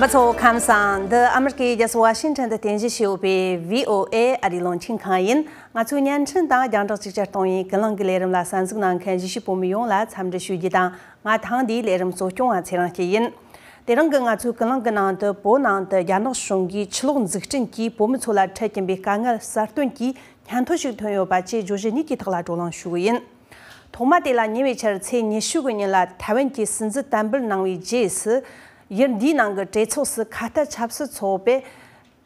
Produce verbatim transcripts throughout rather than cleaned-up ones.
མི་ཚོ་ཁམས་བཟང་། འདི་ཨ་མི་རི་ཀའི་རྒྱལ་ས་ཝ་ཤིང་ཊོན་དུ་རྟེན་གཞི་བྱས་ཡོད་པའི་བྷི་ཨོ་ཨེ་ཨ་རིའི་རླུང་འཕྲིན་ཁང་ཡིན། ང་ཚོའི་བརྙན་འཕྲིན་དང་རྒྱང་བསྒྲགས་ཅིག་ཅར་གཏོང་བའི་ཀུན་གླེང་གི་ལས་རིམ་ལ་གསན་གཟིགས་གནང་མཁན་གཞིས་བྱེས་བོད་མི་ཡོངས་ལ་འཚམས་འདྲི་ཞུ་རྒྱུ་དང་། ང་ཐེངས་འདིའི་ལས་རིམ་གཙོ་སྐྱོང་བ་ཚེ་རིང་སྐྱིད་ཡིན། དེ་རིང་གི་ང་ཚོའི་ཀུན་གླེང་གི་ནང་དུ། བོད་ནང་དུ་རྒྱ་ནག་གཞུང་གིས་ཆུ་ལོག་འཛུགས་སྐྲུན་གྱིས་བོད་མི་ཚོ་ལ་འཕྲད་ཀྱིན་པའི་དཀའ་ངལ་གསར་བཏོན་གྱི་སྙན་ཐོ་ཞིག་ཐོན་ཡོད་པ་བཅས། བརྗོད་གཞི་གཉིས་ཀྱི་ཐོག་ལ་བགྲོ་གླེང་ཞུ་གི་ཡིན། ཐོག་མ་དེ་ལ། ཉེ་བའི་ཆར་ཚེས་ཉི་ཤུ་གི་ཉིན་ལ་ཐའེ་ཝན་གྱི་སྲིད་འཛིན་བསྟན་འབུལ་གནང་བའི་རྗེས་སུ། ཡུལ་འདིའི་ནང་གི་གྲོས་ཚོགས་སུ་ཁ་གཏད་ཆབ་སྲིད་ཚོགས་པས་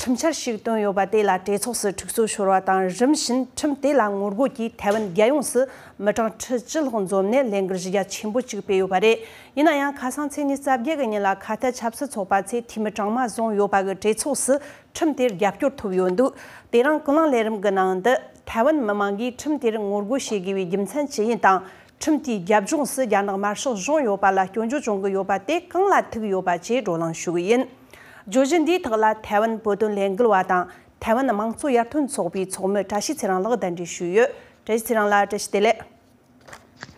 ཁྲིམས་འཆར་ཞིག་བཏོན་ཡོད་པ་དེ་ལ་གྲོས་ཚོགས་སུ་འཁྲུག་རྩོད་ཤོར་བ་དང་། རིམ་བཞིན་ཁྲིམས་དེ་ལ་ངོ་རྒོལ་གྱིས་ཐའེ་ཝན་རྒྱལ་ཡོངས་སུ་མི་གྲངས་ཁྲི་བཅུ་ལྷག་འཛོམས་ནས་ལས་འགུལ་གཞི་རྒྱ་ཆེན་པོ་ཅིག་སྤེལ་ཡོད་པ་རེད། ཡིན་ན་ཡང་། ཁ་སང་ཚེས་ཉི་ཤུ་རྩ་བརྒྱད་གི་ཉིན་ལ་ཁ་གཏད་ཆབ་སྲིད་ཚོགས་པ་ཚོས་འཐུས་མི་གྲངས་མང་བཟུང་ཡོད་པ་གི་གྲོས་ཚོགས་སུ་ཁྲིམས་དེར་རྒྱབ་སྐྱོར་ཐོབ་ཡོད་འདུག་དེ་རིང་ཀུན་གླེང་ལས་རིམ་གྱི་ནང་དུ། ཐའེ་ཝན་མི་མང་གིས་ཁྲིམས་དེར་ངོ་རྒོལ་བྱེད་དགོས་པའི་རྒྱུ་མཚན་ཅི་ཡིན་དང་། ཁྲིམས་དེའི་རྒྱབ་ལྗོངས་སུ་རྒྱ་ནག་དམར་ཤོག་གཞུང་ཡོད་པ་ལ་སྐྱོན་བརྗོད་བྱུང་གི་ཡོད་པ་དེ་གང་ལ་ཐུག་ཡོད་པ་བཅས་བགྲོ་གླེང་ཞུ་གི་ཡིན། བརྗོད་གཞི་འདིའི་ཐོག་ལ་ཐའེ་ཝན་བོད་དོན་ལས་འགུལ་བ་དང་། ཐའེ་ཝན་དམངས་གཙོ་ཡར་ཐོན་ཚོགས་པའི་ཚོགས་མི་བཀྲ་ཤིས་ཚེ་རིང་ལགས་གདན་འདྲེན་ཞུས་ཡོད། བཀྲ་ཤིས་ཚེ་རིང་ལགས། བཀྲ་ཤིས་བདེ་ལེགས།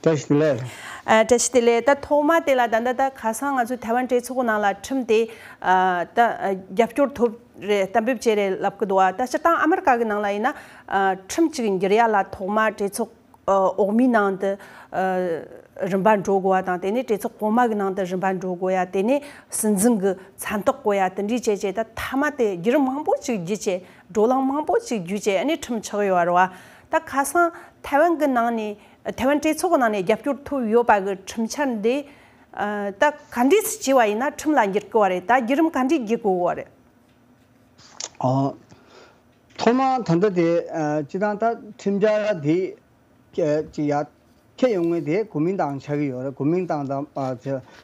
བཀྲ་ཤིས་བདེ་ལེགས། ཨ། བཀྲ་ཤིས་བདེ་ལེགས། ད་ཐོག་མ་དེ་ལ། ད་ད་ད་ཁ་སང་ང་ཚོའི་ཐའེ་ཝན་གྲོས་ཚོགས་ནང་ལ་ཁྲིམས་དེ། ཨ། ད་རྒྱབ་སྐྱོར་ཐོབ་རེད། གཏན་འབེབས་བྱས་རེད་ལབ་ཀྱི་འདུག་བ། ད་སྤྱིར་བཏང་ཨ་མི་རི་ཀ་གི་ནང་ལ་ཡིན་ན། ཨ། ཁྲིམས་གཅིག་འགྱུར་ཡ་ལ་ཐོག་མ་གྲོས་ཚོགས། ཨ། འོག་མའི་ནང་དུ། ཨ། རིམ་པ་འགྲོ་དགོས་པ་དང་། དེ་ནས་གྲོས་ཚོགས་གོང་མ་གི་ནང་དུ་རིམ་པ་འགྲོ་དགོས་ཡ། དེ་ནས་སྲིད་འཛིན་གྱི་མཚན་རྟགས་དགོས་ཡ། དེ་འདྲའི་བྱས་བྱས། ད་མཐའ་མ་དེ་བརྒྱུད་རིམ་མང་པོ་ཅིག་བརྒྱུད་བྱས། བགྲོ་གླེང་མང་པོ་ཅིག་བརྒྱུད་བྱས། ཨ་ནི་ཁྲིམས་ཆགས་ཡོད་རེད་བ། ད་ཁ་སང་ཐའེ་ཝན་གྱི་ནང་ནས། ཐའེ་ཝན་གྲོས་ཚོགས་ཀྱི་ནང་ནས་རྒྱབ་སྐྱོར་ཐོབ་ཡོད་པ་གི་ཁྲིམས་འཆར་འདི། ཨ། ད་ག་འདྲས་སེ་བྱས་པ་ཡིན་ན་ཁྲིམས་ལ་འགྱུར་གི་བ་རེད། ད་བརྒྱུད་རིམ་ག་འདྲས་བརྒྱུད་དགོས་བ་རེད། ཨ། ཐོག་མར་ད་ལྟ་དེ། ཨ། སྤྱིར་བཏང་ད་ཁྲིམས་འཆར་དེ་ཅིག་ཡར་འཁྱེར་ཡོང་མཁན་དེ་གོ་མིན་ཏང་ཆགས་ཀྱི་ཡོད་རེད། གོ་མིན་ཏང་དང་། ཨ།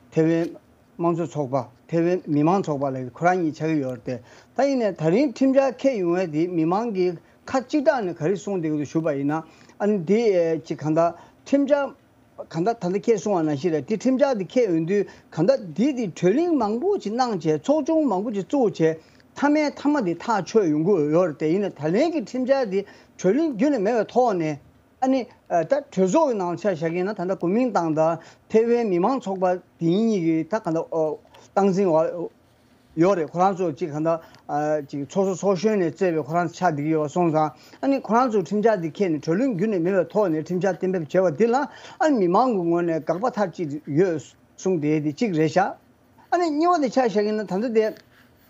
ཐའེ་ཝན་དམངས་གཙོ་ཚོགས་པ། ཐའེ་ཝན་མི་མང་ཚོགས་པ་ལབ་ཡ་ཁོ་རང་གཉིས་ཆགས་ཀྱི་ཡོད་རེད་དེ། ད་ཡིན་ནའི་ད་རིང་ཁྲིམས་འཆར་འཁྱེར་ཡོང་བ་དེ་མི་མང་གིས་ཁ་གཅིག་གྲགས་ནས་ག་རེ་གསུངས་བསྡད་ཀྱི་འདུག་ཞུས་པ་ཡིན་ན། ཨ་ནི་དེ་ཅིག་གང་ལྟར་ཁྲིམས་འཆར་གང་ལྟར་ད་ལྟ་ཁྱེད་གསུངས་པ་ནང་བཞིན་རེད། དེ་ཁྲིམས་འཆར་དེ་འཁྱེར་ཡོང་དུས་གང་ལྟར་འདི་དེ་གྲོས་གླེང་མང་པོ་ཅིག་གནང་བྱས། ཚོགས་ཆུང་མང་པོ་ཅིག་བཙུགས་བྱས། མཐའ་མའི་མཐའ་མ་དེ་ཐག་ཆོད་ཡོང་གི་ཡོད་རེད་དེ། ཡིན་ནའི་ད་ལན་གྱི་ཁྲིམས་འཆར་དེ་གྲོས་གླེང་རྒྱུན་ནས་མེད་པའི་ཐོག་ནས། ཨ་ནི། ཨ། ད་གྲོས་ཚོགས་ཀྱི་ནང་ཆ་བཞག་གི་ཡིན་ན། ད་ལྟ་གོ་མིན་ཏང་དང་ཐའེ་ཝན་མི་མང་ཚོགས་པ་དེ་གཉིས་ཀྱི་ད་གང་ལྟར། ཨོ། སྟངས་འཛིན་འོག་ཡོད་རེད། ཁོ་རང་ཚོ་ཅིག་གང་ལྟར། ཨ། ཅིག་ཚོགས་གཙོ་ཚོགས་གཞོན་ནས་བཙལ་བའི་ཁོ་རང་ཆགས་བསྡད་ཀྱི་ཡོད་པ་སོང་ཙང་། ཨ་ནི་ཁོ་རང་ཚོ་ཁྲིམས་འཆར་དེ་འཁྱེར་ནས་གྲོས་གླེང་རྒྱུན་ནས་མེད་པའི་ཐོག་ནས་ཁྲིམས་འཆར་གཏན་འབེབས་བྱས་པ་འདི་ལ། ཨ་ནི་མི་མང་གི་ངོས་ནས་དགག་པ་མཐའ་གཅིག་ཡོད་གསུངས་བསྡད་དེ་གཅིག་རེད་ཤག་ཨ་ནི་གཉིས་པ་དེ་ཆ་བཞག་གི་ཡིན་ན། ད་ལྟ་དེ།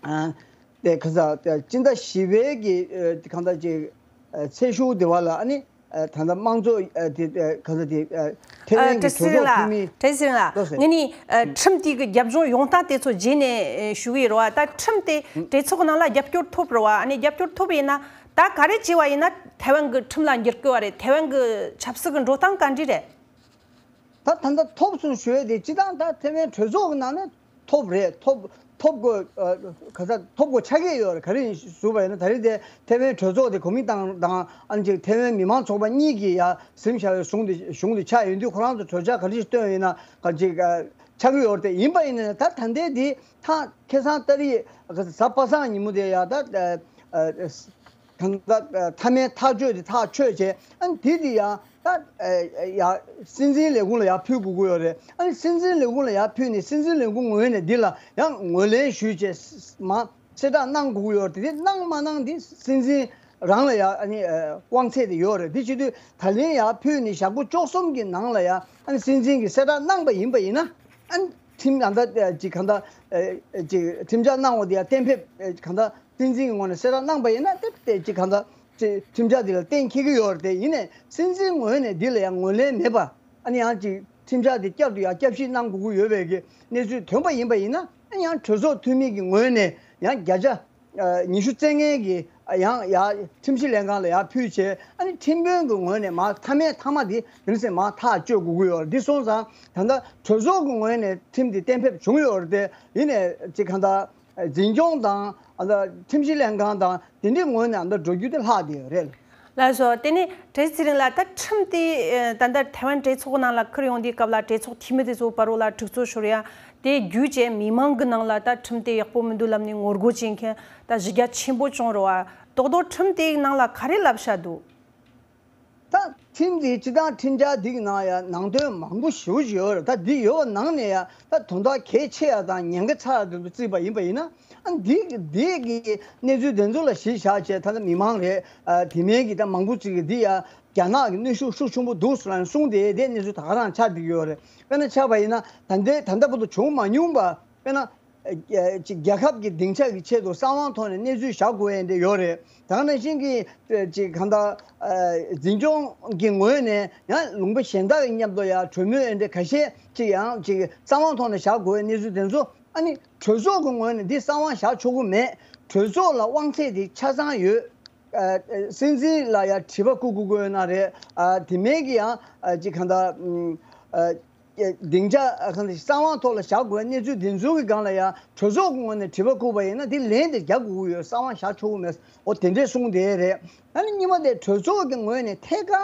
ཨ། དེ་ག་ས། སྤྱི་ཟླ་བཞི་པའི་གི། ཨ། གང་ལྟར་ཅིག་ཨ། ཚེས་གཅིག་དེ་བ་ལ། ཨ་ནི། ཨ། ད་ལྟ་དམངས་གཙོ། ཨ། དེ། ཨ། ག་ས་དེ། ཨ། ཐའེ་ཝན་གྱི་གྲོས་ཚོགས་འཐུས་མི། བཀྲ་ཤིས་ཚེ་རིང་ལགས། བཀྲ་ཤིས་ཚེ་རིང་ལགས། ལགས་སོ། ངས་ནི། ཨ། ཁྲིམས་དེ་གི་རྒྱབ་ལྗོངས་ཡོང་སྟངས་དེ་ཚོ་རྗེས་ནས། ཨ། ཞུ་གི་ཡིན་རེད་བ། ད་ཁྲིམས་དེ་གྲོས་ཚོགས་ནང་ལ་རྒྱབ་སྐྱོར་ཐོབ་རེད་བ། ཨ་ནི་རྒྱབ་སྐྱོར་ཐོབ་ཡིན་ན། ད་ག་རེ་བྱས་པ་ཡིན་ན་ཐའེ་ཝན་གྱི་ཁྲིམས་ལ་འགྱུར་གི་བ་རེད། ཐའེ་ཝན་གྱི་ཆབ་སྲིད་ཀྱི་འགྲོ་སྟངས་ག་འདྲ་རེད། ད་ད་ལྟ་ཐོབ་སོང་ཞུ་ཡས་དེ་སྤྱིར་བཏང་ད་ཐའེ་ཝན་གྲོས་ཚོགས་ཀྱི་ནང་ནས་ཐོབ་རེད། ཐོབ། ཐོབ་དགོས། ཨ། ག་ས། ཐོབ་དགོས་ཆགས་ཀྱི་ཡོད་རེད། ག་རེ་ཡིན་ཞུས་པ་ཡིན་ན། ད་རེས་དེ་ཐའེ་ཝན་གྲོས་ཚོགས་དེ་གོ་མིན་ཏང་དང་། ཨ་ནི་ཅིག་ཐའེ་ཝན་མི་མང་ཚོགས་པ་གཉིས་ཀྱིས་ཡར་ཟིན་བཞག་པའི་གཞུང་དེ། གཞུང་དེ་ཆགས་ཡོང་དུས། ཁོ་རང་ཚོ་གྲོས་འཆར་ག་རེ་ཞིག་བཏོན་ཡོད་ན་ག་ཅིག་ཨ། ཆགས་ཀྱི་ཡོད་རེད་དེ། ཡིན་པ་ཡིན་ན་ད་ད་ལྟའི་དེ་ད་ཁ་སང་ཏ་རིག་ག་ས། གཟའ་པ་སངས་ཉིན་མོ་དེ་ཡར་ད། ཨ། ཨ། ད་ལྟ་མཐའ་མའི་ཐག་གཅོད་དེ་ཐག་ཆོད་བྱས། ཨ་ནི་དེ་དེ་ཡང་ད། ཨ། ཡ། སྲིད་འཛིན་ལས་ཁུངས་ལ་ཡར་ཕུལ་དགོས་ཀྱི་ཡོད་རེད། ཨ་ནི་སྲིད་འཛིན་ལས་ཁུངས་ལ་ཡར་ཕུལ་ནས། སྲིད་འཛིན་ལས་ཁུངས་ངོས་ནས་འདི་ལ་ཡང་ངོས་ལེན་ཞུས་བྱས་མར་གསལ་བསྒྲགས་གནང་དགོས་ཀྱི་ཡོད་རེད། དེ་གནང་མ་གནང་དེ་སྲིད་འཛིན་རང་ལ་ཡ། ཨ་ནི། ཨ། དབང་ཚད་དེ་ཡོད་རེད། དེ་བྱེད་དུས་ད་ལན་ཡར་ཕུལ་ནས་ཞག་པོ་བཅུ་གསུམ་གྱི་ནང་ལ་ཡ། ཨ་ནི་སྲིད་འཛིན་གྱིས་གསལ་བསྒྲགས་གནང་པ་ཡིན་པ་ཡིན་ན། ཨ་ནི་ཁྲིམས། ཨ། ད་ཅིག་གང་ལྟར། ཨ། ཅིག་ཁྲིམས་འཆར་གནང་བ་དེ་ཡང་གཏན་འབེབས། ཨ། གང་ལྟར་སྲིད་འཛིན་གྱི་ངོས་ནས་གསལ་བསྒྲགས་གནང་པ་ཡིན་ན། དེ་དེ་ཅིག་གང་ལྟར་ཅིག་ཁྲིམས་འཆར་དེ་ལ་གཏན་འཁེལ་གྱི་ཡོད་རེད་དེ། ཡིན་ནའི་སྲིད་འཛིན་ངོས་ནས་འདི་ལ་ཡང་ངོས་ལེན་མེད་པ། ཨ་ནི་ཡང་ཅིག་ཁྲིམས་འཆར་དེ་བསྐྱར་དུ་ཡང་བསྐྱར་ཞིབ་གནང་དགོས་ཀྱི་ཡོད་པའི་གི་གནས་ཚུལ་ཐོན་པ་ཡིན་པ་ཡིན་ན། ཨ་ནི་ཡང་གྲོས་ཚོགས་འཐུས་མི་གི་ངོས་ནས་ཡང་བརྒྱ་ཆ། ཨ། ཉི་ཤུ་རྩ་ལྔའི་གི། ཨ། ཡང་ཡར་ཁྲིམས་ཞིབ་ལྷན་ཁང་ལ་ཡར་ཕུལ་བྱས། ཨ་ནི་ཁྲིམས་དཔོན་གྱི་ངོས་ནས་མར་མཐའ་མའི་མཐའ་མ་དེ་རིང་སེ་མར་ཐག་གཅོད་དགོས་ཀྱི་ཡོད་རེད། འདི་སོང་ཙང་ད་ལྟ་གྲོས་ཚོགས་ཀྱི་ངོས་ནས་ཁྲིམས་དེ་གཏན་འབེབས་བྱུང་ཡོད་རེད་དེ། ཡིན་ནའི་ཅིག་གང་ལྟར་འཛིན་སྐྱོང་དང་། ཨ། ད་ཁྲིམས་ཞིབ་ལྷན་ཁང་དང་དེ་འདྲའི་ངོས་ནས་ཨ། ད་འགྲོ་རྒྱུ་དེ་ལྷག་བསྡད་ཡོད་རེད། ལགས་སོ། དེ་ནས་བཀྲ་ཤིས་ཚེ་རིང་ལགས། ད་ཁྲིམས་དེ། ཨ། ད་ལྟ་ཐའེ་ཝན་གྲོས་ཚོགས་ནང་ལ་འཁུར་ཡོང་དུས་སྐབས་ལ། གྲོས་ཚོགས་འཐུས་མི་དེ་ཚོ་བར་ལ་འཁྲུག་རྩོད་ཤོར་ཡ་དེ་བརྒྱུད་བྱས་མི་མང་གི་ནང་ལ་ད་ཁྲིམས་དེ་ཡག་པོ་མི་འདུག་ལབ་ནས་ངོ་རྒོལ་བྱེད་མཁན་ད་གཞི་རྒྱ་ཆེན་པོ་བྱུང་རེད་བ། རྡོག་རྡོག་ཁྲིམས་དེའི་ནང་ལ་ག་རེ་བསླབ་བྱ་འདུག་ད་ ཁྲིམས་འདི་སྤྱི་བཏང་ཁྲིམས་འཆར་འདི་གི་ནང་ཡང་ནང་དོན་མང་པོ་ཞེ་པོ་ཅིག་ཡོད་རེད། ད་འདི་ཡོད་པ་ནང་ནས་ཡང་ད་དོན་དག་གལ་ཆེ་ཡ་དང་ཉེན་ཁ་ཚ་ཡ་དེ་ཚོ་བརྩིས་པ་ཡིན་པ་ཡིན་ན། ཨ་འདི་འདི་གི་གནས་ཚུལ་དེ་ཚོ་ལ་གཞི་བཞག་བྱས། ད་ལྟ་མི་མང་རེད། ཨ་དེ་མིན་གྱི་ད་མང་པོ་ཅིག་གིས་འདི་ཡ་རྒྱ་ནག་གི་གནོན་ཤུགས་ཤུགས་ཆེན་པོ་འདུག་ཟེར་ལ་གསུངས་ཏེ། དེ་གནས་ཚུལ་ད་ག་རང་ཆགས་བསྡད་ཀྱི་ཡོད་རེད། དཔེར་ན་ཆ་བཞག་པ་ཡིན་ན། ད་ལྟའི་ད་ལྟ་བར་དུ་བྱུང་མ་མྱོང་པ། དཔེར་ན། ཨ་ཅིག་རྒྱལ་ཁབ་ཀྱི་སྡིངས་ཆ་གི་ཆེད་དུ་གསང་བའི་ཐོག་ནས་གནས་ཚུལ་བཞག་དགོས་ཡ་འདྲ་ཡོད་རེད། ད་ག་ནང་བཞིན་གྱི་ཅིག་གང་ལྟར་འཛིན་སྐྱོང་གི་ངོས་ནས་ཡང་ལུང་པ་གཞན་དག་གི་མཉམ་དུ་ཡང་གྲོས་མོལ་ཡ་འདྲ་ཁ་ཤས་ཅིག་ཡང་ཅིག་གསང་བའི་ཐོག་ནས་བཞག་དགོས་ཡ་གནས་ཚུལ་དེ་ཚོ། ཨ་ནི་གྲོས་ཚོགས་ཀྱི་ངོས་ནས་འདི་གསང་བ་བཞག་ཆོག་གི་མེད། གྲོས་ཚོགས་ལ་དབང་ཚད་དེ་ཆ་ཚང་ཡོད། ཨ་ཨ་སྲིད་འཛིན་ལ་ཡང་དྲི་བ་བཀོད་དགོས་ཀྱི་ཡོད་ན་རེད། ཨ་དེ་མིན་གྱི་ཡང་ཨ་ཅིག་གང་ལྟར་ཨ་སྡིངས་ཆ་ཨ་གང་ལྟར་གསང་བའི་ཐོག་ལ་བཞག་དགོས་པའི་གནས་ཚུལ་འདི་ཚོ་གི་སྒང་ལ་ཡང་གྲོས་ཚོགས་ཀྱི་ངོས་ནས་དྲི་བ་བཀོད་པ་ཡིན་ན། དེ་ལན་དེ་རྒྱག་དགོས་ཀྱི་ཡོད། གསང་བ་བཞག་ཆོག་གི་མེད། འོ་དེ་འདྲས་གསུངས་བསྡད་རེད། ཨ་ནི་གཉིས་པ་དེ་གྲོས་ཚོགས་ཀྱི་ངོས་ནས་ཐད་ཀར་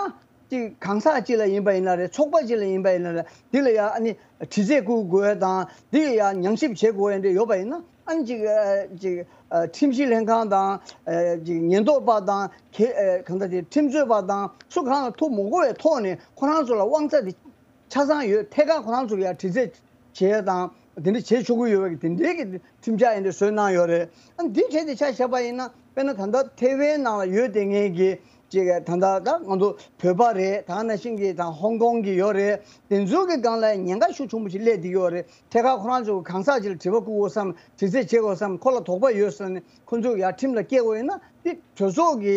ཅིག་གང་ཟག་ཅིག་ལ་ཡིན་པ་ཡིན་ན་རེད། ཚོགས་པ་ཅིག་ལ་ཡིན་པ་ཡིན་ན་རེད། འདི་ལ་ཡང་ཨ་ནི་དྲི་རྩད་བཀུར་དགོས་དང་། འདི་ལ་ཡང་ཉམས་ཞིབ་བྱེད་དགོས་ཡ་འདྲ་ཡོད་པ་ཡིན་ན། ཨ་ནི་ཅིག་ཨ་ཅིག་ཨ་ཁྲིམས་ཞིབ་ལྷན་ཁང་དང་། ཨ་ཅིག་ཉེན་རྟོག་པ་དང་། གལ་ཨ་གང་ལྟར་དེ་ཁྲིམས་རྩོད་པ་དང་སུ་གང་ལ་ཐུག་མ་དགོས་པའི་ཐོག་ནས་ཁོ་རང་ཚོ་ལ་དབང་ཚད་དེ་ཆ་ཚང་ཡོད། ཐད་ཀར་ཁོ་རང་ཚོ་ལ་ཡང་དྲི་རྩད་བྱེད་ཡ་དང་དེ་འདྲ་བྱེད་ཆོག་གི་ཡོད་པའི་དེ་འདྲའི་གི་ཁྲིམས་འཆར་ཡིན་འདྲ་བཟོས་གནང་ཡོད་རེད། ཨ་འདི་གྲས་དེ་ཆ་བཞག་པ་ཡིན་ན། དཔེར་ན་ད་ལྟ་ཐེ་ཝན་ནང་ལ་ཡོད་བསྡད་མཁན་གྱི་ཅིག་ད་ལྟ་ད་ང་ཚོ་བོད་པ་རེད། ད་ག་ནང་བཞིན་གྱི་ད་ཧོང་ཀོང་གི་ཡོད་རེད། དེ་ཚོ་གི་སྒང་ལ་ཉེན་ཁ་ཤུགས་ཆེན་པོ་ཞིག་སླེབས་བསྡད་ཀྱི་ཡོད་རེད། ཐད་ཀར་ཁོ་རང་ཚོ་གང་ཟག་ཅིག་ལ་དྲི་བ་བཀོད་དགོས་བསམ། དྲི་རྩད་བྱེད་དགོས་བསམ། ཁོ་ལ་དོགས་པ་ཡོད་བསམ་ནས་ཁོ་ཚོ་ཡར་ཁྲིམས་ལ་བཀལ་དགོས་ཡིན་ན། དེ་གྲོས་ཚོགས་ཀྱི་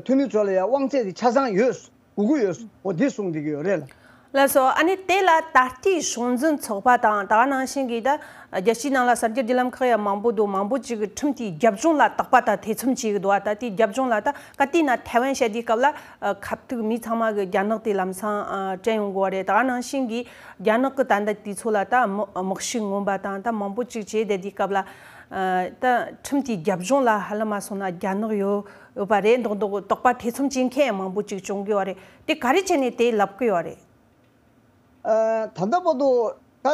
འཐུས་མི་ཚོ་ལ་ཡང་དབང་ཚད་དེ་ཆ་ཚང་ཡོད། དགོས་ཀྱི་ཡོད། འོ་འདི་གསུངས་བསྡད་ཀྱི་ཡོད་རེད་ལ། ལགས་སོ། ཨ་ནི་དེ་ལ་ད་ལྟའི་གཞུང་འཛིན་ཚོགས་པ་དང་། ད་ག་ནང་བཞིན་གྱི་ད་རྒྱལ་སྤྱིའི་ནང་ལ་གསར་འགྱུར་བརྒྱུད་ལམ་ཁག་ཡང་མང་པོ་འདུག་མང་པོ་ཅིག་གིས་ཁྲིམས་དེའི་རྒྱབ་ལྗོངས་ལ་དོགས་པ་དང་ཐེ་ཚོམ་བྱེད་ཀྱི་འདུག་ད་ལྟའི་རྒྱབ་ལྗོངས་ལ་ད་ག་དུས་ན་ཐའེ་ཝན་བཤད་དུས་སྐབས་ལ་ཨ་ཁ་ཐུག་མི་ཚང་མ་གིས་རྒྱ་ནག་དེ་ལམ་སང་ཨ་དྲན་ཡོང་གི་ཡོད་རེད། ད་ག་ནང་བཞིན་གྱི་རྒྱ་ནག་གི་ད་ལྟ་དུས་ཚོད་ལ་ད་དམག་དམག་ཤུགས་མངོན་པ་དང་ད་མང་པོ་ཅིག་བྱས་བསྡད་དུས་སྐབས་ལ། ཨ་ད་ཁྲིམས་དེའི་རྒྱབ་ལྗོངས་ལ་ཧ་ལམ་མ་སོང་ན་རྒྱ་ནག་ཡོད་ཡོད་པ་རེད་མདོག་མདོག་དོགས་པ་ཐེ་ཚོམ་བྱེད་མཁན་མང་པོ་ཅིག་བྱུང་གི་ཡོད་རེད། དེ་ག་རེ་བྱས་ནས་དེ་ལབ་གི་ཡོད་རེད། ཨ་ད་ལྟ་བར་དུ་ད་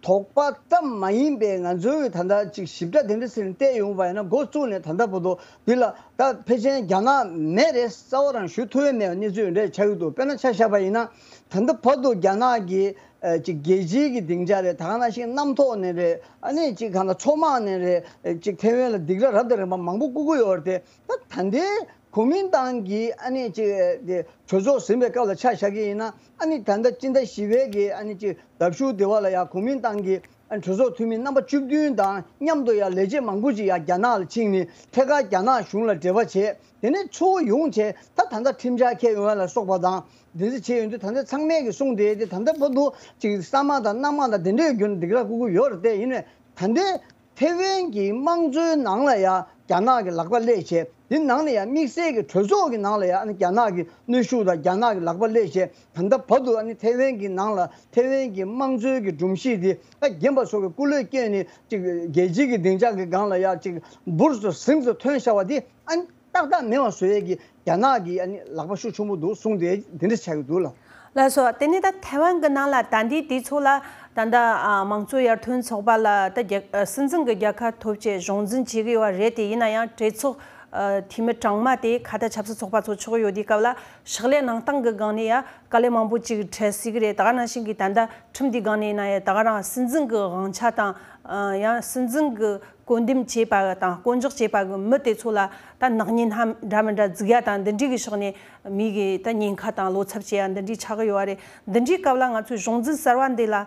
དོགས་པ་ཙམ་མ་ཡིན་པའི་ང་ཚོའི་ད་ལྟ་ཅིག་ཞིབ་ཕྲ་དེ་འདྲ་ཟེར་ནས་བལྟས་ཡོང་བ་ཡིན་ན། འགོ་བཙུགས་ནས་ད་ལྟ་བར་དུ་འདི་ལ་ད་ཕལ་ཆེར་རྒྱ་ནག་མེད་རེད། རྩ་བ་རང་ཞུ་ཐུབ་ཡ་མེད་པའི་གནས་ཚུལ་འདྲ་ཆགས་ཀྱི་འདུག་དཔེར་ན་ཆ་བཞག་པ་ཡིན་ན། ད་ལྟ་བར་དུ་རྒྱ་ནག་གི་ཨ་ཅིག་རྒྱལ་སྤྱིའི་གི་སྡིངས་ཆ་རེད། ད་ག་ནང་བཞིན་གནམ་ཐོག་ནས་རེད། ཨ་ནི་ཅིག་གང་ལྟར་མཚོ་དམག་ནས་རེད། ཨ་ཅིག་ཐེ་ཝན་ལ་སྡིགས་ར་རབ་དང་རིམ་པ་མང་པོ་བསྐུར་གྱི་ཡོད་རེད་དེ། ད་ད་ལྟའི་གོ་མིན་ཏང་གི་ཨ་ནི་ཅིག་དེ་གྲོས་ཚོགས་ཟིན་པའི་སྐབས་ལ་ཆ་བཞག་གི་ཡིན་ན། ཨ་ནི་ད་ལྟ་སྤྱི་ཟླ་བཞི་པའི་གི་ཨ་ནི་ཅིག་ཟླ་མཇུག་དེ་བ་ལ་ཡང་གོ་མིན་ཏང་གི་ཨ་ནི་གྲོས་ཚོགས་འཐུས་མི་རྣམ་པ་བཅུ་བདུན་དང་མཉམ་དུ་ཡང་ལས་བྱེད་མང་པོ་ཅིག་ཡང་རྒྱ་ནག་ལ་ཕྱིན་ནས་ཐད་ཀར་རྒྱ་ནག་གཞུང་ལ་འབྲེལ་བ་བྱས། དེ་ནས་ཚུར་ཡོང་བྱས། ད་ད་ལྟ་ཁྲིམས་འཆར་འཁྱེར་ཡོང་ཡ་ལ་སོགས་པ་དང་དེ་འདྲ་བྱས་ཡོང་དུས། ད་ལྟ་ཚང་མས་ཀྱི་གསུངས་བསྡད་དེ། ད་ལྟ་བར་དུ་ཅིག་ས་དམག་དང་གནམ་དམག་དང་དེ་འདྲའི་བརྒྱུད་ནས་སྡིགས་ར་བསྐུར་གྱི་ཡོད་རེད་དེ། ཡིན་ནའི་ད་ལྟའི་ཐེ་ཝན་གྱི་དམངས་གཙོའི་ནང་ལ་ཡང་རྒྱ་ནག་གི་ལག་པ་སླེབས་བྱས། དེ་ནང་ལ་ཡང་དམིགས་བསལ་གྱི་གྲོས་ཚོགས་ཀྱི་ནང་ལ་ཡང་ཨ་ནི་རྒྱ་ནག་གི་གནོན་ཤུགས་དང་རྒྱ་ནག་གི་ལག་པ་སླེབས་བྱས། ད་ལྟ་བར་དུ་ཨ་ནི་ཐེ་ཝན་གྱི་ནང་ལ་ཐེ་ཝན་གྱི་དམངས་གཙོའི་གི་སྒྲོམ་གཞི་དེ་ཨ་རྒན་པ་ཚོ་གི་སྐུ་ལས་བསྐྱོན་ནས་ཅིག་རྒྱལ་སྤྱིའི་གི་སྡིངས་ཆ་གི་སྒང་ལ་ཡང་ཅིག་འབུར་དུ་ཟིང་དུ་ཐོན་བཞག་པ་དེ་ཨ་ནི་ཏག་ཏག་མེད་པ་བཟོ་ཡས་ཀྱི་རྒྱ་ནག་གི་ཨ་ནི་ལག་པ་ཤུགས་ཆེན་པོ་འདུག་གསུངས་ཏེ། དེ་འདྲ་ཆགས་ཀྱི་འདུག་ལ། ལགས་སོ། དེ་ནས་ད་ཐའེ་ཝན་གྱི་ནང་ལ་ད་ལྟའི་དུས་ཚོད་ལ་ད་ལྟ་ཨ་དམངས་གཙོ་ཡར་ཐོན་ཚོགས་པ་ལ་ད་རྒྱལ་ཨ་སྲིད་འཛིན་གྱི་རྒྱལ་ཁ་ཐོབ་ཆེད་གཞུང་འཛིན་བྱེད་ཀྱི་ཡོད་རེད་དེ། ཡིན་ན་ཡང་གྲོས་ཚོགས་ཨ་འཐུས་མི་གྲངས་མང་དེ་ཁ་ད་ཆབ་སྲིད་ཚོགས་པ་ཚོ་ཆགས་ཡོད་དུས་སྐབས་ལ། ཕྱག་ལས་གནང་སྟངས་ཀྱི་སྒང་ནས་ཡང་དཀའ་ལས་མང་པོ་ཅིག་འཕྲད་སྲིད་ཀྱི་རེད། ད་ག་ནང་བཞིན་གྱི་ད་ལྟ་ཁྲིམས་འདིའི་སྒང་ནས་ཡིན་ན་ཡང་ད་ག་རང་སྲིད་འཛིན་གྱི་དབང་ཆ་དང་། ཨ་ཡང་སྲིད་འཛིན་གྱི་བསྐོ་འདེམས་བྱས་པ་དང་བསྐོ་འཇོག་བྱས་པ་གི་མི་དེ་ཚོ་ལ་ད་ནག་ཉེས་སྣ་འདྲ་མི་འདྲ་འཛུགས་ཡ་དང་འདི་འདྲའི་གི་ཕྱོགས་ནས་མི་གི་ད་ཉེན་ཁ་དང་བློ་འཚབ་བྱེད་ཡ་འདི་འདྲའི་ཆགས་ཀྱི་ཡོད་རེད། འདི་འདྲའི་སྐབས་ལ་ང་ཚོའི་གཞུང་འཛིན་གསར་བ་འདི་ལ་ཨ་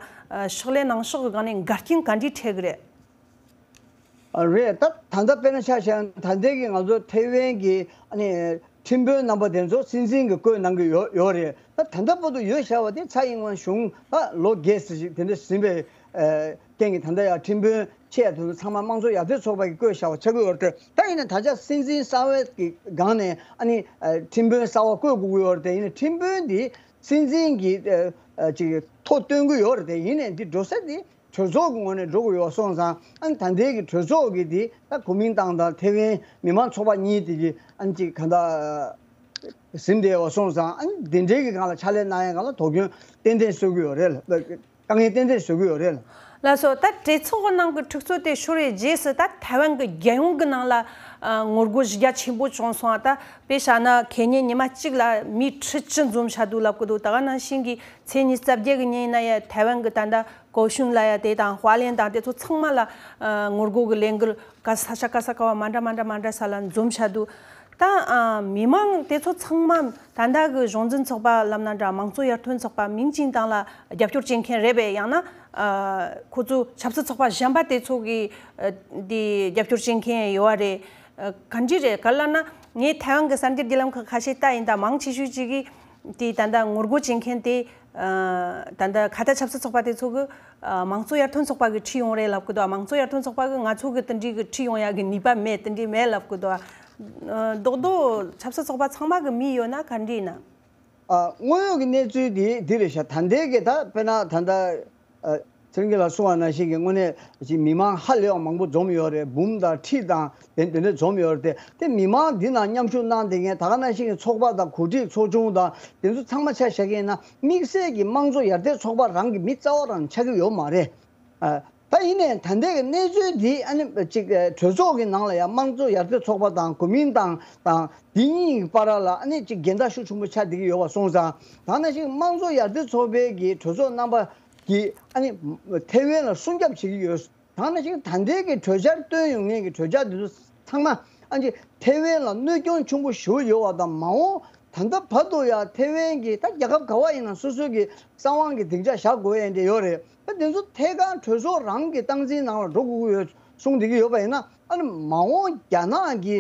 ཕྱག་ལས་གནང་ཕྱོགས་གི་སྒང་ནས་འགལ་རྐྱེན་ག་འདྲའི་འཕྲད་གི་རེད། ཨ་རེད། ད་ད་ལྟ་དཔེར་ན་ཆ་བཞག་ན། ད་ལྟའི་གི་ང་ཚོ་ཐེ་ཝན་གྱི་ཨ་ནི་ཁྲིམས་དཔོན་རྣམ་པ་དེ་ཚོ་སྲིད་འཛིན་གྱིས་བསྐོས་གནང་གི་ཡོད་ཡོད་རེད། ད་ད་ལྟ་བར་དུ་ཡོད་བཞག་པ་དེ་ཚ་ཡིན་ཝན་གཞུང་ད་ལོ་བརྒྱད་ཙམ་ཞིག་དེ་འདྲ་ཟིན་པའི་ཨ་རྐྱེན་གྱིས་ད་ལྟ་ཡང་ཁྲིམས་དཔོན་ཆེ་བ་དེ་ཚོ་ཚང་མ་དམངས་གཙོ་ཡར་ཐོན་ཚོགས་པ་གིས་བསྐོས་བཞག་པ་ཆགས་ཀྱི་ཡོད་རེད། ད་ཡིན་ན་ད་ཆ་སྲིད་འཛིན་གསར་བའི་གི་སྒང་ནས་ཨ་ནི་ཨ་ཁྲིམས་དཔོན་གསར་བ་བསྐོས་དགོས་ཀྱི་ཡོད་རེད་དེ། ཡིན་ན་ཁྲིམས་དཔོན་འདི་སྲིད་འཛིན་གྱིས་ཨ་ཨ་ཅིག་ཐོ་སྟོན་གྱི་ཡོད་རེད་དེ། ཡིན་ནའི་འདི་འགྲོ་ས་འདི་གྲོས་ཚོགས་ཀྱི་ངོས་ནས་འགྲོ་དགོས་ཡོད་སོང་ཙང་། ཨ་ནི་ད་ལྟའི་གི་གྲོས་ཚོགས་ཀྱི་འདི་ད་གོ་མིན་ཏང་དང་ཐེ་ཝན་མི་མང་ཚོགས་པ་གཉིས་དེ་གི་ཨ་ནི་ཅིག་གང་ལྟར་ཟིན་བསྡད་ཡོད་སོང་ཙང་། ཨ་ནི་འདི་འདྲའི་གི་སྒང་ལ་ཕྱག་ལས་གནང་ཡ་སྒང་ལ་དོ་ཁྱོན་ཏན་ཏན་བཟོ་གི་ཡོད་རེད་ལ། དཀའ་ངལ་ཏན་ཏན་བཟོ་གི་ཡོད་རེད་ལ། ལགས་སོ། ད་གྲོས་ཚོགས་ནང་གི་འཁྲུག་རྩོད་དེ་ཤོར་བའི་རྗེས་སུ་ད་ཐའེ་ཝན་གྱི་རྒྱལ་ཡོངས་ཀྱི་ནང་ལ་ཨ་ངོ་རྒོལ་གཞི་རྒྱ་ཆེན་པོ་བྱུང་སོང་། ད་དཔེ་བཞག་ན་ཁེ་ཉིན་ཉི་མ་གཅིག་ལ་མི་ཁྲི་བཅུ་འཛོམས་བཞག་འདུག་ལབ་ཀྱི་འདུག། ད་ག་ནང་བཞིན་གྱི་ཚེས་ཉི་ཤུ་རྩ་བརྒྱད་ཀྱི་ཉིན་ཡིན་ན་ཡང་ཐའེ་ཝན་གྱི་ད་ལྟ་ཀའོ་ཤུན་ལ་ཡ་དེ་དང་ཧྭ་ལན་དང་དེ་ཚོ་ཚང་མ་ལ་ཨ་ངོ་རྒོལ་གྱི་ལས་འགུལ་ག་ས་ཆ་ག་ས་ག་བ་མ་འདྲ་མ་འདྲ་མ་འདྲ་ས་ལ་འཛོམས་བྱ་འདུག། ད་ཨ་མི་མང་དེ་ཚོ་ཚང་མ་ད་ལྟ་གི་གཞུང་འཛིན་ཚོགས་པ་ལབ་ན་འདྲ། མང་གཙོ་ཡར་ཐོན་ཚོགས་པ་མིང་ཅན་དང་ལ་རྒྱབ་སྐྱོར་བྱེད་མཁན་རེད་པས། ཡང་ན་ཨ་ཁོ་ཚོ་ཆབ་སྲིད་ཚོགས་པ་གཞན་པ་དེ་ཚོ་གི་ཨ་དེ་རྒྱབ་སྐྱོར་བྱེད་མཁན་ཡོད་བ་རེད། ཨ་ག་འདྲ་རེད་ག་ལབ་ན། ངས་ཐའེ་ཝན་གྱི་གསར་འགྱུར་བརྒྱུད་ལམ་ཁག་ཁ་ཤས་ལྟ་ཡིན། ད་མང་ཆེ་ཤོས་ཅིག་གིས་དེ་ད་ལྟ་ངོ་རྒོལ་བྱེད་མཁན་དེ་ཨ་ད་ལྟ་ཁ་ཐ་ཆབ་སྲིད་ཚོགས་པ་དེ་ཚོ་གི་ཨ་མང་གཙོ་ཡར་ཐོན་ཚོགས་པ་གི་ཁྲིད་ཡོང་རེད་ལབ་གི་འདུག། མང་གཙོ་ཡར་ཐོན་ཚོགས་པ་གི་ང་ཚོ་གི་དེ་འདྲའི་གི་ཁྲིད་ཡོང་ཡག་གི་ནུས་པ་མེད། དེ་འདྲའི་མེད་ལབ་གི་འདུག། ཨ་རྡོག་རྡོག་ཆབ་སྲིད་ཚོགས་པ་ཚང་མ་གི་མི་ཡོད་ན་ག་འདྲ་ཡིན་ན། ཨ་དངོས་ཡོད་ཀྱི་གནས་ཚུལ་དེ་འདི་རེད་ཤག། ད་ལྟའི་གི་ད་དཔེར་ན་ད་ལྟ་ཨ་ཚེ་རིང་གིས་ལ་གསུངས་པ་ནང་བཞིན་གྱི་དངོས་གནས་ཅིག་མི་མང་ཧ་ལས་པ་མང་པོ་འཛོམས་ཡོད་རེད། འབུམ་དང་ཁྲི་དང་དེ་དེ་འདྲ་འཛོམས་ཡོད་རེད། དེ་དེ་མི་མང་འདི་ནང་མཉམ་ཞུགས་གནང་བསྡད་མཁན་ད་ག་ནང་བཞིན་གྱི་ཚོགས་པ་དང་གོ་སྒྲིག་ཚོགས་ཆུང་དང་དེ་ཚོ་ཚང་མ་ཆ་བཞག་གི་ཡིན་ན་དམིགས་བསལ་གྱི་དམངས་གཙོ་ཡར་ཐོན་ཚོགས་པ་རང་གི་མི་རྩ་བ་རང་ཆགས་ཀྱི་ཡོད་མ་རེད། ཨ་ད་ཡིན་ནའི་ད་ལྟའི་གི་གནས་ཚུལ་འདི་ཨ་ནི་ཅིག་ཨ་གྲོས་ཚོགས་ཀྱི་ནང་ལ་ཡང་དམངས་གཙོ་ཡར་ཐོན་ཚོགས་པ་དང་གོ་མིན་ཏང་དང་འདི་གཉིས་ཀྱི་བར་ལ་ཨ་ནི་ཅིག་འགལ་ཟླ་ཤུགས་ཆེན་པོ་ཆགས་བསྡད་ཀྱི་ཡོད་པ་སོང་ཙང་། ད་ནང་བཞིན་དམངས་གཙོ་ཡར་ཐོན་ཚོགས་པའི་གི་གྲོས་ཚོགས་རྣམ་པ་གིས་ཨ་ནི་ཐའེ་ཝན་ལ་སྲུང་སྐྱོབ་བྱེད་ཀྱི་ཡོད། ད་ནང་བཞིན་ད་ལྟའི་གི་གྲོས་འཆར་བཏོན་ཡོང་མཁན་གྱི་གྲོས་འཆར་འདི་ཚོ་ཚང་མ་ཨ་ནི་ཐའེ་ཝན་ལ་གནོད་སྐྱོན་ཆེན་པོ་ཞེ་པོ་ཡོད་པ་དང་། མ་འོངས་ད་ལྟ་བར་དུ་ཡང་ཐའེ་ཝན་གྱི་ད་རྒྱལ་ཁབ་ག་བ་ཡིན་ན་སོ་སོའི་གི་གསང་བའི་གི་སྡིངས་ཆ་བཞག་དགོས་ཡ་འདྲ་ཡོད་རེད། ད་དེ་ཚོ་ཐད་ཀར་གྲོས་ཚོགས་རང་གི་སྟངས་འཛིན་ནང་ལ་འགྲོ་དགོས་ཀྱི་ཡོད་གསུངས་བསྡད་ཀྱི་ཡོད་པ་ཡིན་ན། ཨ་ནི་མ་འོངས་རྒྱ་ནག་གི་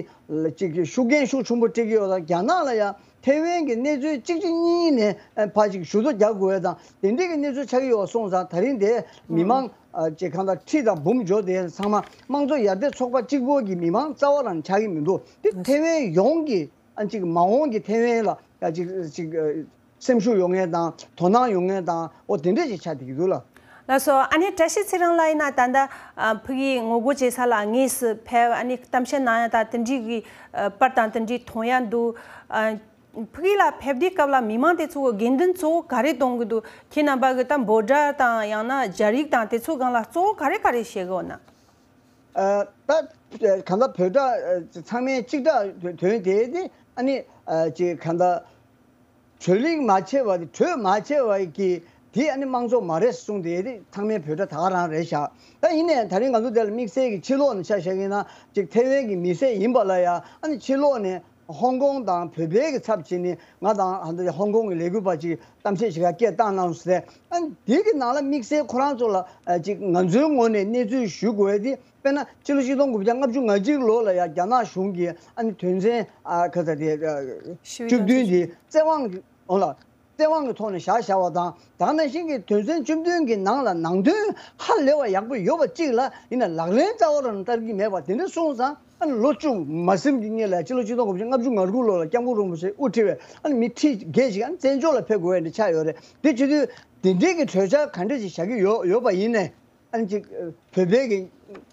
ཅིག་ཤུགས་རྐྱེན་ཤུགས་ཆེན་པོ་སྤྲད་ཀྱི་ཡོད་ལ། རྒྱ་ནག་ལ་ཡང་ཐའེ་ཝན་གྱི་གནས་ཚུལ་གཅིག་གཅིག་གཉིས་གཉིས་ནས་ཕར་ཅིག་ཞུ་གཏུག་རྒྱག་དགོས་ཡ་དང་དེ་འདྲའི་གི་གནས་ཚུལ་ཆགས་ཀྱི་ཡོད་པ་སོང་ཙང་། ད་རིང་དེ་མི་མང་ཅིག་གང་ལྟར་ཁྲི་དང་འབུམ་འབྱོར་དེ་ཚང་མ་དམངས་གཙོ་ཡར་ཐོན་ཚོགས་པ་གཅིག་པོ་གི་མི་མང་རྩ་བ་རང་ཆགས་ཀྱི་མི་འདུག། དེ་ཐའེ་ཝན་ཡོངས་ཀྱི་ཨ་ཅིག་མ་འོངས་ཀྱི་ཐའེ་ཝན་ལ་ཡ་ཅིག་ཅིག་ཨ་སེམས་ཤུགས་ཡོད་མཁན་དང་དོ་སྣང་ཡོད་མཁན་དང་འོ་དེ་འདྲས་ཅིག་ཆགས་བསྡད་ཀྱི་འདུག་ལ། ལགས་སོ། ཨ་ནི་བཀྲ་ཤིས་ཚེ་རིང་ལགས་ཡིན་ན་ད་ལྟ་ཨ་ཕ་གིའི་ངོ་རྒོལ་བྱེད་ས་ལ་དངོས་སུ་ཕེབས། ཨ་ནི་གཏམ་བཤད་གནང་ཡ་ད་དེ་འདྲའི་གི་ཨ་པར་དང་དེ་འདྲའི་མཐོང་ཡ་འདུག། ཨ་ཕ་གི་ལ་ཕེབས་དུས་སྐབས་ལ་མི་མང་དེ་ཚོ་གི་དགོས་འདུན་གཙོ་བོ་ག་རེ་གཏོང་གི་འདུག། ཁྱེད་རྣམ་པ་གི་ད་འབོད་སྒྲ་དང་ཡང་ན་སྦྱར་ཡིག་དང་དེ་ཚོ་སྒང་ལ་གཙོ་བོ་ག་རེ་ག་རེ་བཤད་གི་ཡོད་ན། ཨ་ད་གང་ལྟར་བོད་སྒྲ་ཨ་ཚང་མས་གཅིག་སྒྲ་དོན་དེ་དེ་ཨ་ནི་ཨ་ཅིག་གང་ལྟར་གྲོས་ལུགས་མ་ཆད་པ་དེ། གྲོས་མ་ཆད་པ་གི་དེ་ཨ་ནི་དམངས་གཙོ་མ་རེད་གསུངས་དེ་དེ་ཚང་མས་བོད་སྒྲ་ད་ག་རང་རེད་ཤག། ད་ཡིན་ནའི་ད་རིང་ང་ཚོ་དེ་ལ་དམིགས་བསལ་གྱི་ཕྱི་ལོགས་ནས་ཆ་བཞག་ཡིན་ན་ཅིག་ཐའེ་ཝན་གྱི་མི་སེར་ཡིན་པ་ལ་ཡ་ཨ་ནི་ཕྱི་ལོགས་ནས་ཧོང་ཀོང་དང་བོད་པའི་གི་ཚབ་བྱས་ནས་ང་དང་ཧོང་ཀོང་གི་ལས་འགུལ་པ་ཅིག་གཏམ་བཤད་ཞིག་ག་སྐད་བཏང་གནང་ཟེར། ཨ་ནི་དེ་གི་ནང་ལ་དམིགས་བསལ་ཁོ་རང་ཚོ་ལ་ཨ་ཅིག་ང་ཚོའི་ངོས་ནས་གནས་ཚུལ་ཞུ་དགོས་དེ། དཔེར་ན་ཕྱི་ལོ་ཆིག་སྟོང་དགུ་བརྒྱ་ལྔ་བཅུ་ང་གཅིག་ལོ་ལ་ཡ་རྒྱ་ནག་གཞུང་གིས་ཨ་ནི་དོན་ཚན་ཨ་ག་ཚ་དེ་ཨ་ཞི་བའི་བཅུ་བདུན་དེ་བཙན་དབང་གི་འོང་ལ་བཙན་དབང་གི་ཐོག་ནས་བཞག་བཞག་པ་དང་། ད་ག་ནང་བཞིན་གྱི་དོན་ཚན་བཅུ་བདུན་གྱི་ནང་ལ་ནང་དོན་ཧ་ལས་པ་ཡག་པོ་ཡོད་པ་གཅིག་ལ་ཡིན་ན་ལག་ལེན་རྩ་བ་རང་བསྟར་གྱི་མེད་པ་དེ་འདྲ་སོང་ཙང་། ཨ་ནི་ལོ་བཅུ་མ་ཟིན་གྱི་སྔོན་ལ་ཕྱི་ལོ་ཆིག་སྟོང་དགུ་བརྒྱ་ལྔ་བཅུ་ང་དགུ་ལོ་ལ་སྐྱབས་མགོན་རིན་པོ་ཆེ་དབུ་ཁྲིད་པའི་ཨ་ནི་མི་ཁྲི་བརྒྱད་ཅིག་ཨ་ནི་བཙན་བྱོལ་ལ་ཕེབས་དགོས་ཡ་འདྲ་ཆགས་ཡོད་རེད། དེ་བྱེད་དུས་དེ་འདྲའི་གི་གྲོས་འཆར་ག་འདྲ་ཞིག་བཞག་གི་ཡོད་ཡོད་པ་ཡིན་ནའི། ཨ་ནི་ཅིག་བོད་པའི་གི་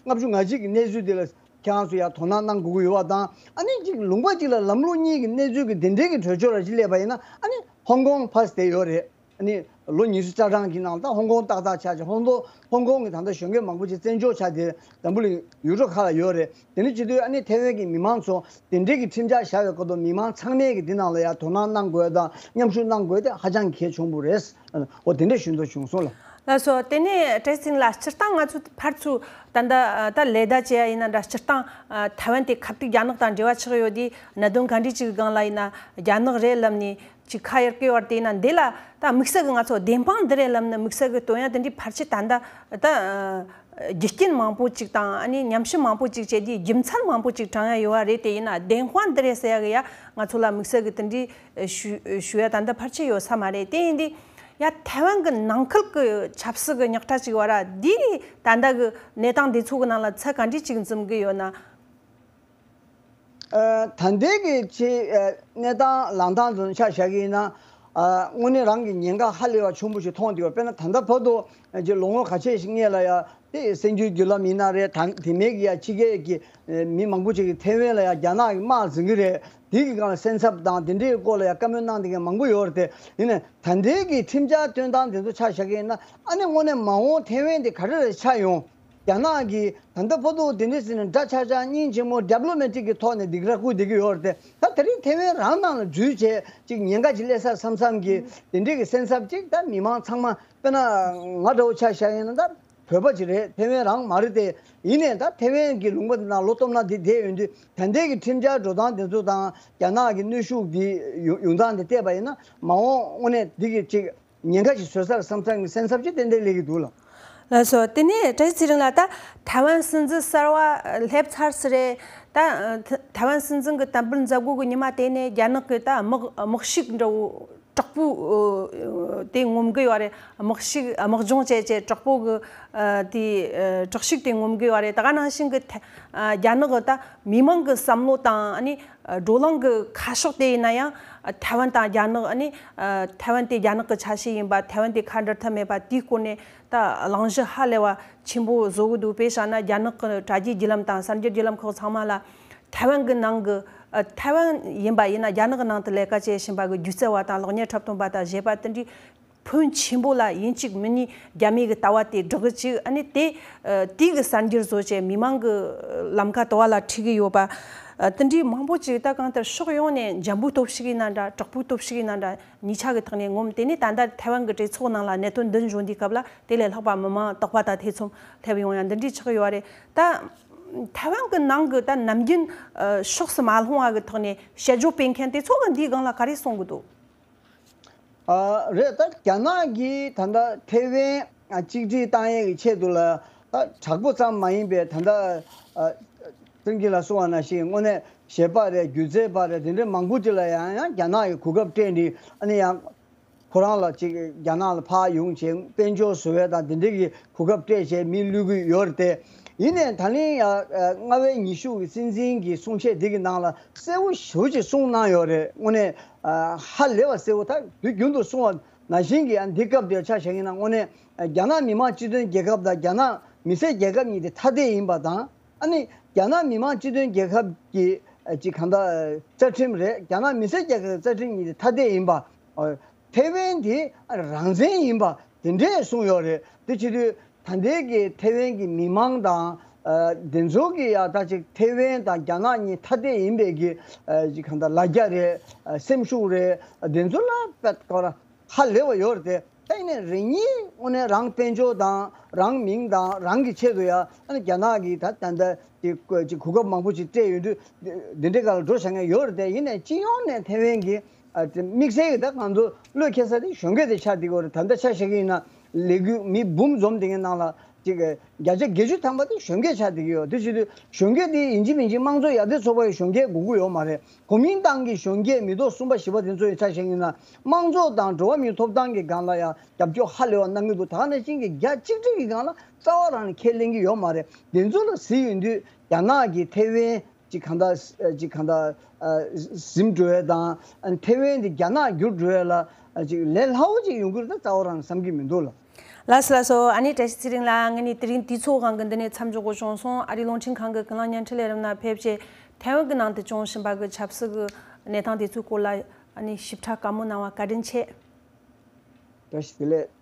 ལྔ་བཅུ་ང་གཅིག་གི་གནས་ཚུལ་དེ་ལ་ཁྱེད་རང་ཚོ་ཡང་དོ་སྣང་གནང་དགོས་ཀྱི་ཡོད་པ་དང་། ཨ་ནི་ཅིག་ལུང་པ་གཅིག་ལ་ལམ་ལུགས་གཉིས་ཀྱི་གནས་ཚུལ་གྱི་དེ་འབྲེལ་གྱི་གྲོས་ཆོད་ར་ཅིག་སླེབས་པ་ཡིན་ན། ཨ་ནི་ཧོང་ཀོང་ཕར་བསྡད་ཡོད་རེད། ཨ་ནི་ལོ་ཉི་ཤུ་རྩ་གྲངས་ཀྱི་ནང་ད་ཧོང་ཀོང་ཏག་ཏག་ཆགས་ཀྱི། ཧོང་ཀོང་ཧོང་ཀོང་གི་ད་ལྟ་གཞོན་སྐྱེས་མང་པོ་ཅིག་བཙན་བྱོལ་ཆགས་ཏེ་འཛམ་བུ་གླིང་ཡུལ་གྲུ་ཁག་ལ་ཡོད་རེད། དེ་འདྲ་བྱེད་དུས་ཨ་ནི་ཐའེ་ཝན་གྱི་མི་མང་ཚོ་དེ་འབྲེལ་གྱི་ཁྲིམས་འཆར་བཞག་པའི་སྐབས་དུ་མི་མང་ཚང་མས་ཀྱི་འདི་ནང་ལ་ཡང་དོ་སྣང་གནང་དགོས་དང་མཉམ་ཞུགས་གནང་དགོས་དེ་ཧ་ཅང་གལ་ཆེན་པོ་རེད། འོ་དེ་འདྲ་ཞུ་འདོད་བྱུང་སོང་ལ། ལགས་སོ། དེ་ནས་བཀྲ་ཤིས་ཚེ་རིང་ལགས། སྤྱིར་བཏང་ང་ཚོ་ཕར་ཚུར་ད་ལྟ་ད་ལེ་བདའ་བྱེད་ཡ་ཡིན་ན་འདྲ། སྤྱིར་བཏང་ཐའེ་ཝན་དེ་ཁ་ཐུག་རྒྱ་ནག་དང་འབྲེལ་བ་ཆགས་ཡོད་དེ། གནད་དོན་ག་འདྲ་ཅིག་གི་སྒང་ལ་ཡིན་ན་རྒྱ་ནག་རེད་ལབ་ནས་ཅིག་ཁ་གཡར་གི་ཡོད་རེད། དེ་ཡིན་ན་འདི་ལ་ད་དམིགས་བསལ་གི་ང་ཚོ་བདེན་དཔང་འདི་རེད་ལབ་ན་དམིགས་བསལ་གི་སྟོན་ཡ་དེ་འདྲའི་ཕལ་ཆེར་ད་ལྟ་ད་རྒྱུ་རྐྱེན་མང་པོ་ཅིག་དང་ཨ་ནི་ཉམས་ཞིབ་མང་པོ་ཅིག་བྱས་དེ་རྒྱུ་མཚན་མང་པོ་ཅིག་དྲངས་ཡ་ཡོད་པ་རེད། དེ་ཡིན་ན་བདེན་དཔང་འདི་རེད་ཟེར་ཡ་གི་ཡ་ང་ཚོ་ལ་དམིགས་བསལ་གི་དེ་འདྲའི་ཞུ་ཞུ་ཡ་ད་ལྟ་ཕལ་ཆེར་ཡོད་ས་མ་རེད། དེ་ཡིན་དུས་ཡ་ཐའེ་ཝན་གི་ནང་ཁུལ་གི་ཆབ་སྲིད་གི་རྙོག་དྲ་ཅིག་བར་འདི་ད་ལྟ་གི་གནས་སྟངས་འདི་ཚོ་གི་ནང་ལ་ཚད་ག་འདྲ་ཅིག་འཛིན་གི་ཡོད་ན། ཨ་ད་ལྟའི་གི་ཆེ་ཨ་གནས་སྟངས་ལངས་སྟངས་དེ་ཆ་བཞག་གི་ཡིན་ན། ཨ་དངོས་གནས་རང་གི་ཉེན་ཁ་ཧ་ལས་པ་ཆེན་པོ་ཞིག་མཐོང་བསྡད་པ། དཔེར་ན་ད་ལྟ་བར་དུ་ཨ་ཅིག་ལོ་ངོ་ཁ་ཤས་ཤིག་སྔོན་ལ་ཡ་དེ་གསར་འགྱུར་བརྒྱུད་ལམ་ཡིན་ན་རེད། ད་དེ་མིན་གི་ཡ་ཕྱི་རྒྱལ་གི་ཨ་མི་མང་པོ་ཅིག་གིས་ཐའེ་ཝན་ལ་ཡ་རྒྱ་ནག་གིས་དམག་འཛིང་གི་རེད། དེ་གི་སྒང་ལ་སེམས་འཚབ་དང་དེ་འདྲའི་སྐོར་ལ་ཡང་བཀའ་མོལ་གནང་བསྡད་མཁན་མང་པོ་ཡོད་རེད་དེ། ཡིན་ནའི་ད་ལྟའི་གི་ཁྲིམས་འཆར་བཏོན་སྟངས་དེ་ཚོ་ཆ་བཞག་གི་ཡིན་ན། ཨ་ནི་དངོས་གནས་མ་འོངས་ཐེ་ཝན་དེ་ག་རེ་རེ་ཆགས་ཡོང་། རྒྱ་ནག་གིས་ད་ལྟ་བར་དུ་དེ་འདྲ་ཟེར་ནས་འདྲ་ཆགས་ཆགས་སྙིང་རྗེ་མོ་ཌི་པི་ལོ་མེ་ཊིག་གི་ཐོག་ནས་སྡིགས་ར་བསྐུལ་བསྡད་ཀྱི་ཡོད་རེད་དེ། ད་དེ་རིང་ཐེ་ཝན་རང་ནང་ལ་འཛུལ་བྱས་ཅིག་ཉེན་ཁ་ཅིག་སླེབས་ས་བསམ་བསམ་གི་དེ་འདྲའི་གི་སེམས་འཚབ་ཅིག་ད་མི་མང་ཚང་མ། དཔེར་ན་ང་འདྲ་བོ་ཆ་བཞག་ཡིན་ན་ད་བོད་པ་ཅིག་རེད། ཐེ་ཝན་རང་མ་རེད་དེ། ཡིན་ནའི་ད་ཐེ་ཝན་གྱི་ལུང་པ་དེ་ནང་ལོ་སྟོང་ཕྲག་འདི་བསྡད་ཡོང་དུས། ད་ལྟའི་གི་ཁྲིམས་འཆར་འགྲོ་སྟངས་དེ་ཚོ་དང་རྒྱ་ནག་གི་གནོན་ཤུགས་འདི་ཡོང་ཡོང་སྟངས་དེ་བལྟས་པ་ཡིན་ན། མ་འོངས་དངོས་གནས་འདི་གི་ཅིག་ཉེན་ཁ་ཞིག་བཟོ་ས་རེད་བསམ་བསམ་གི་སེམས་འཚབ་ཅིག་ཏན་ཏན་སླེབས་ཀྱི་འདུག་ལགས། ལགས་སོ། དེ་ནས་བཀྲ་ཤིས་ཚེ་རིང་ལགས། ད་ཐའེ་ཝན་སྲིད་འཛིན་གསར་བ་སླེབས་ཚར་ཟིན་རེད། ད་ཐ་ཐའེ་ཝན་སྲིད་འཛིན་གྱི་དམ་འབུལ་མཛད་སྒོ་གི་ཉི་མ་དེ་ནས་རྒྱ་ནག་གི་ད་དམག་དམག་ཤུགས་འདྲ་བོ་དྲག་པོ་དེ་ངོམ་གི་ཡོད་རེད། དམག་ཤུགས་དམག་སྦྱོང་བྱས་བྱས་དྲག་པོ་གི་དེ་དྲག་ཤུགས་དེ་ངོམ་གི་ཡོད་རེད། ད་ག་ནང་བཞིན་གི་ཐ་རྒྱ་ནག་གི་ད་མི་མང་གི་བསམ་བློ་དང་། ཨ་ནི་བགྲོ་གླེང་གི་ཁ་ཕྱོགས་དེ་ཡིན་ན་ཡང་། ཐའེ་ཝན་དང་རྒྱ་ནག་ཨ་ནི་ཐའེ་ཝན་དེ་རྒྱ་ནག་གི་ཆ་ཤས་ཡིན་པ། ཐའེ་ཝན་དེ་ཁ་འབྲལ་ཐབས་མེད་པ་དེའི་སྐོར་ནས་ད་གླེང་གཞི་ཧ་ལས་པ་ཆེན་པོ་བཟོ་གི་འདུག་དཔེ་བཞག་ན་རྒྱ་ནག་གི་དྲ་རྒྱའི་བརྒྱུད་ལམ་དང་གསར་འགྱུར་བརྒྱུད་ལམ་ཁག་ཚང་མ་ལ་ཐའེ་ཝན་གི་ནང་གི་ཨ་ཐའེ་ཝན་ཡིན་པ་ཡིན་ན་རྒྱ་ནག་གི་ནང་དུ་ལས་ཀ་བྱེད་བཞིན་པ་གི་སྒྱུ་རྩལ་བ་དང་གློག་བརྙན་འཁྲབ་སྟོན་པ་དང་གཞས་པ་དེ་འདྲའི་ཕོན་ཆེན་པོ་ལ་ཡིན་གཅིག་མིན་གཉིས་རྒྱ་མི་གི་ལྟ་བ་དེ་སྒྲོག་གི་གཅིག་ཨ་ནི་དེ་ཨ་དེ་གི་གསར་འགྱུར་བཟོ་བྱས་མི་མང་གི་ལམ་ཁ་དུ་བ་ལ་ཁྲིད་གི་ཡོད་པ། ཨ་དེ་འདྲའི་མང་པོ་ཅིག་ད་གང་ལྟར་ཕྱོགས་ཡོངས་ནས་འཇམ་པོའི་སྟོབས་ཤུགས་ཡིན་ན་འདྲ། དྲག་པོའི་སྟོབས་ཤུགས་ཡིན་ན་འདྲ། གཉིས་ཆ་གི་ཐོག་ནས་ངོམ། དེ་ནས་ད་ལྟ་ཐའེ་ཝན་གི་གྲོས་ཚོགས་ནང་ལ་གནད་དོན་འདི་འབྱུང་དུས་སྐབས་ལ་དེ་ལས་ལྷག་པ་མི་མང་དོགས་པ་དང་ཐེ་ཚོམ་སླེབས་ཡོང་ཡ་འདི་འདྲའི་ཆགས་ཡོད་རེད། ད་ཐའེ་ཝན་གི་ནང་གི་ད་ནམ་རྒྱུན་ཨ་ཕྱོགས་སུ་མ་ལྷུང་བ་གི་ཐོག་ནས་དཔྱད་བརྗོད་སྤེལ་མཁན་དེ་ཚོ་གི་འདིའི་སྒང་ལ་ག་རེ་གསུང་གི་འདུག་ཨ་རེད། ད་རྒྱ་ནག་གིས་ད་ལྟ་ཐེ་ཝན་ཨ་གཅིག་སྒྲིལ་བཏང་ཡས་ཀྱི་ཆེད་དུ་ལ། ད་དྲག་པོ་ཙམ་མ་ཡིན་པའི་ད་ལྟ་ཨ་སེང་གེ་ལགས་གསུངས་པ་ནང་བཞིན་དངོས་གནས་གཞས་པ་རེད། སྒྱུ་རྩལ་པ་རེད། དེ་འདྲའི་མང་པོ་ཅིག་ལ་ཡང་ཡང་རྒྱ་ནག་གིས་གོ་སྐབས་སྤྲད་ནས། ཨ་ནི་ཡང་ཁོ་རང་ལ་ཅིག་རྒྱ་ནག་ལ་ཕར་ཡོང་བྱས་དཔལ་འབྱོར་བཟོ་བའི་དང་དེ་འདྲའི་གི་གོ་སྐབས་སྤྲད་བྱས་མི་བླུག་གི་ཡོད་རེད་དེ། ཡིན་ནའི་ད་ལན་ཡང་ཨ་རྔ་བའི་ཉི་ཤུ་གི་སྲིད་འཛིན་གྱི་གསུང་བཤད་འདི་གི་ནང་ལ་གསལ་བོ་ཞེ་པོ་ཅིག་གསུངས་གནང་ཡོད་རེད། དངོས་གནས་ཨ་ཧ་ལས་པ་གསལ་བོ། ད་དུས་རྒྱུན་དུ་གསུང་བ་ནང་བཞིན་གྱི། ཨ་འདི་སྐབས་དེར་ཆ་བཞག་ཡིན་ན་དངོས་གནས་ཨ་རྒྱ་ནག་མི་དམངས་སྤྱི་མཐུན་རྒྱལ་ཁབ་དང་རྒྱ་ནག་མི་སེར་རྒྱལ་ཁབ་གཉིས་དེ་ཐ་དད་ཡིན་པ་དང་། ཨ་ནི་རྒྱ་ནག་མི་དམངས་སྤྱི་མཐུན་རྒྱལ་ཁབ་ཀྱི་ཨ་ཅིག་གང་ལྟར་རྩ་ཁྲིམས་རེད། རྒྱ་ནག་མི་སེར་རྒྱལ་ཁབ་ཀྱི་རྩ་ཁྲིམས་གཉིས་དེ་ཐ་དད་ཡིན་པ། ཨ་ཐེ་ཝན་དེ་རང་བཙན་ཡིན་པ་དེ་འདྲས་གསུངས་ཡོད་རེད། དེ་བྱེད་དུས་ད་ལྟའི་གི་ཐེ་ཝན་གྱི་མི་མང་དང་ཨ་དེ་ཚོ་གི་ཡ་ད་ཅིག་ཐེ་ཝན་དང་རྒྱ་ནག་གཉིས་ཐ་དད་ཡིན་པའི་གི་ཨ་ཅིག་གང་ལྟར་ལ་རྒྱ་རེད། ཨ་སེམས་ཤུགས་རེད། ཨ་དེ་ཚོ་ལ་དཔེ་ཁོ་ར་ཧ་ལས་པ་ཡོད་རེད་དེ། ད་ཡིན་ནའི་རེ་གཉིས་དངོས་གནས་རང་དཔལ་འབྱོར་དང་རང་མིང་དང་རང་གི་ཆེད་དུ་ཡ། ཨ་ནི་རྒྱ་ནག་གིས་ད་ད་ལྟ་ཅིག་ཅིག་གོ་སྐབས་མང་པོ་ཅིག་སྤྲད་ཡོང་དུས་འདི་འདྲའི་སྒང་ལ་འགྲོ་བཞག་མཁན་ཡོད་རེད་དེ། ཡིན་ནའི་སྤྱི་ཡོངས་ནས་ཐེ་ཝན་གྱི་ཨ་དེ་དམིགས་བསལ་གྱི་ད་ང་ཚོ་བློ་འཁེལ་ས་དེ་གཞོན་སྐྱེས་དེ་ཆགས་བསྡད་ཀྱི་ཡོད་རེད། ད་ལྟ་ཆ་བཞག་གི་ཡིན་ན་ལས་འགུལ་མི་འབུམ་འཛོམས་བསྡད་མཁན་ནང་ལ་ཅིག་བརྒྱ་ཆ་བརྒྱད་ཅུ་ཐམ་པ་དེ་གཞོན་སྐྱེས་ཆགས་བསྡད་ཀྱི་ཡོད། དེ་བྱེད་དུས་གཞོན་སྐྱེས་དེ་ཡིན་གཅིག་མིན་གཅིག་དམངས་གཙོ་ཡར་ཐོན་ཚོགས་པ་ཡི་གཞོན་སྐྱེས་དགོས་ཀྱི་ཡོད་མ་རེད། གོ་མིན་ཏང་གི་གཞོན་སྐྱེས་མི་ཐོག་གསུམ་པ་བཞི་པ་དེ་ཚོ་ཡི་ཆ་བཞག་ཡིན་ན། དམངས་གཙོ་དང་འགྲོ་བ་མིའི་ཐོབ་ཐང་གི་སྒང་ལ་ཡང་རྒྱབ་སྐྱོར་ཧ་ལས་པ་གནང་གི་འདུག་ད་ག་ནང་བཞིན་གྱི་རྒྱ་གཅིག་སྒྲིལ་གྱི་སྒང་ལ་རྩ་བ་རང་ནས་ཁས་ལེན་གྱི་ཡོད་མ་རེད། དེ་ཚོ་ལ་གཟིགས་ཡོང་དུས་རྒྱ་ནག་གིས་ཐེ་ཝན་ཅིག་གང་ལྟར་ཅིག་གང་ལྟར་ཨ་ཟིན་འགྲོ་ཡས་དང་། ཨ་ཐེ་ཝན་དེ་རྒྱ་ནག་བསྒྱུར་འགྲོ་ཡས་ལ་ཅིག་ལས་སླ་བོ་ཅིག་ཡོང་གི་རེད་ད་རྩ་བ་རང་ནས་བསམ་གྱི་མི་འདུག་ལགས། ལགས་སོ་ལགས་སོ། ཨ་ནི་བཀྲ་ཤིས་ཚེ་རིང་ལགས། ང་ནི་དེ་རིང་དུས་ཚོད་དབང་གིས་འདི་ནས་མཚམས་འཇོག་དགོས་བྱུང་སོང་། ཨ་རིའི་རླུང་འཕྲིན་ཁང་གི་ཀུན་གླེང་བརྙན་འཕྲིན་ལས་རིམ་ནང་ཕེབས་བྱས་ཐའེ་ཝན་གྱི་ནང་དུ་བྱུང་བཞིན་པ་གི་ཆབ་སྲིད་ཀྱི་གནས་སྟངས་དེ་ཚོའི་སྐོར་ལ་ཨ་ནི་ཞིབ་ཕྲ་བཀའ་མོལ་གནང་བ་བཀའ་དྲིན་ཆེ། བཀྲ་ཤིས་བདེ་ལེགས།